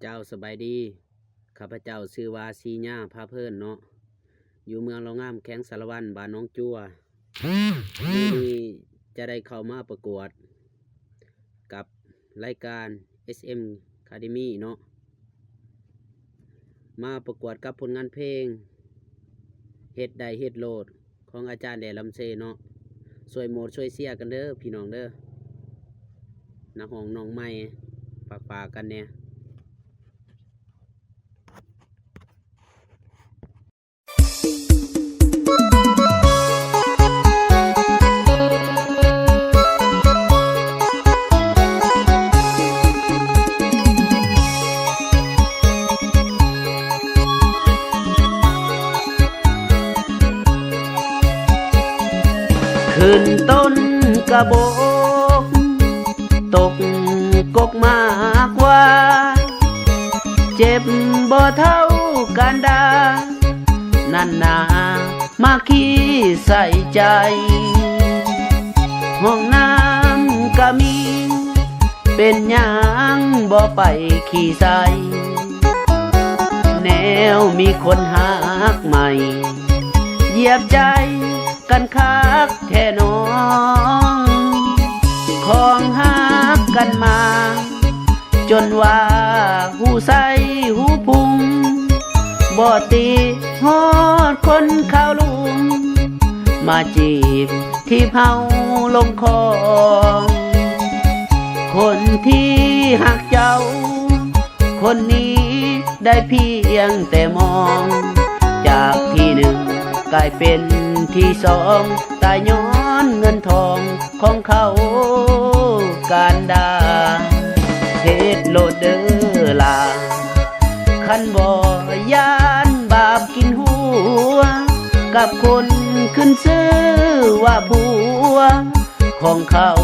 ເຈົ້າ ສະບາຍດີ. ຂ້າພະເຈົ້າຊື່ວ່າ ສີຍາ ພາເພີນເນາະ ຢູ່ເມືອງລາວງາມ ແຂວງສາລະວັນ ບ້ານໜອງຈົວ. ມື້ນີ້ຈະໄດ້ເຂົ້າມາປະກວດກັບລາຍການ ເອສເອັມ ຄາເດມີ ເນາະ, ມາປະກວດກັບຜົນງານເພງ ເຮັດໄດ້ເຮັດໂລດ ຂອງອາຈານແດລຳເຊເນາະ. ຊ່ວຍໂຫວດຊ່ວຍເຊຍກັນເດີພີ່ນ້ອງເດີ. ນັກຮ້ອງນ້ອງໃໝ່ ຝາກໆກັນແດ່. ຂຶ້ນຕົ້ນກະບົກ ຕົກກົກໝາກຫວ້າ ເຈັບບໍ່ເທົ່າການດ່າ ນັ້ນນາ ມາຂີ້ໃສ່ໃຈ. ຫ້ອງນ້ຳກະມີ ເປັນຫຍັງບໍ່ໄປຂີ້ໃສ່? ແນວມີຄົນຮັກໃໝ່ ຢຽບໃຈກັນຄັກແທ້ນ້ອງ. ຂອງຮັກກັນມາ ຈົນວ່າຫູໃສຫູພຸງ ບໍ່ຕິຮອດຄົນຂາວລຸງ ມາຈີບຖີບເຮົາລົງຄອງ. ຄົນທີ່ຮັກເຈົ້າ ຄົນນີ້ໄດ້ພຽງແຕ່ມອງ ຈາກທີໜຶ່ງກາຍເປັນທີສອງ ຕາຍຍ້ອນເງິນທອງ ຂອງເຂົາການດາ. ເຮັດໂລດເດີຫຼ້າ ຄັນບໍ່ຢ້ານບາບກິນຫົວ ກັບຄົນຂຶ້ນຊື່ວ່າຜົວ ຂອງເຂົາ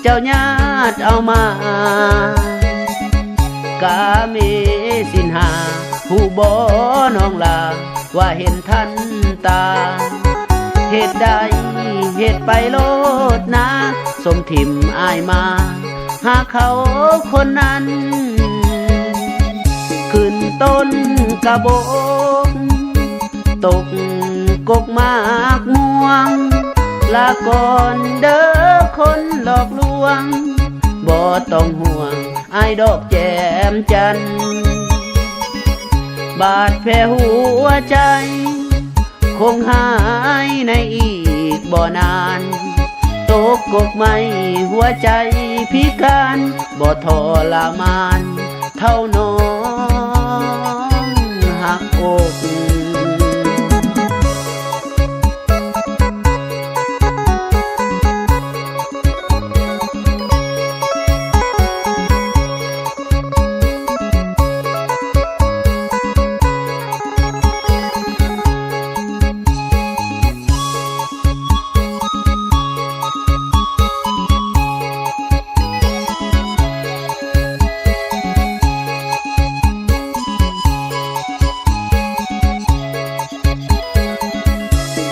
ເຈົ້າຍາດເອົາມາ. ກາເມສິນຫ້າ ຮູ້ບໍ່ນ້ອງຫຼ້າ ວ່າເຫັນທັນຕາ ເຮັດໄດ້ເຮັດໄປໂລດນາ ສົມຖິ້ມອ້າຍມາ ຫາເຂົາຄົນນັ້ນ. ຂຶ້ນຕົ້ນກະບົກ ຕົກກົກໝາກມ່ວງ ລາກ່ອນເດີຄົນຫຼອກລວງ ບໍ່ຕ້ອງຫ່ວງ ອ້າຍດອກແຈມຈັນ ບາດແຜຫົວໃຈ ຄົງຫາຍໃນອີກບໍ່ນານ ຕົກກົກໄມ້ຫົວໃຈພິການ ບໍ່ທໍລະມານເທົ່ານ້ອງຮັກອົກ.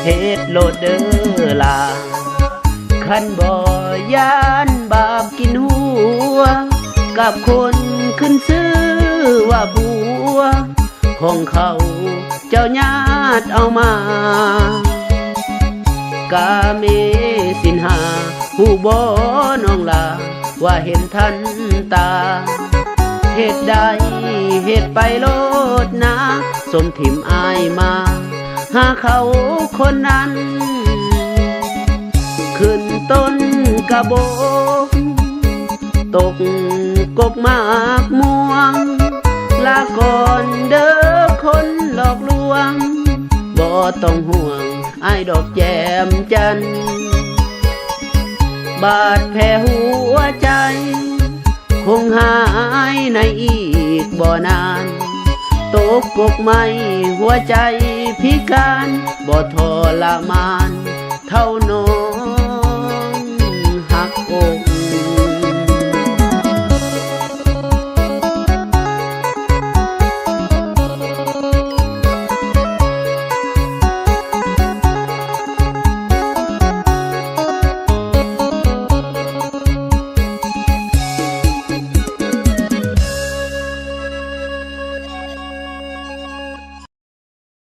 ເຮັດໂລດເດີຫຼ້າ ຄັນບໍ່ຢ້ານບາບກິນຫົວ ກັບຄົນຂຶ້ນຊື່ວ່າຜົວ ຂອງເຂົາເຈົ້າຍາດເອົາມາ. ກາເມສິນຫ້າ ຮູ້ບໍ່ນ້ອງຫຼ້າ ວ່າເຫັນທັນຕາ ເຮັດໄດ້ເຮັດໄປໂລດນາ ສົມຖິ້ມອ້າຍມາ ຫາເຂົາຄົນນັ້ນ. ຂຶ້ນຕົ້ນກະບົກ ຕົກກົກໝາກມ່ວງ ລາກ່ອນເດີຄົນຫຼອກລວງ ບໍ່ຕ້ອງຫ່ວງ ອ້າຍດອກແຈມຈັນ ບາດແຜຫົວໃຈ ຄົງຫາຍໃນອີກບໍ່ນານ ຕົກກົກໄມ້ຫົວໃຈພິການ ບໍ່ທໍລະມານເທົ່ານ້ອງ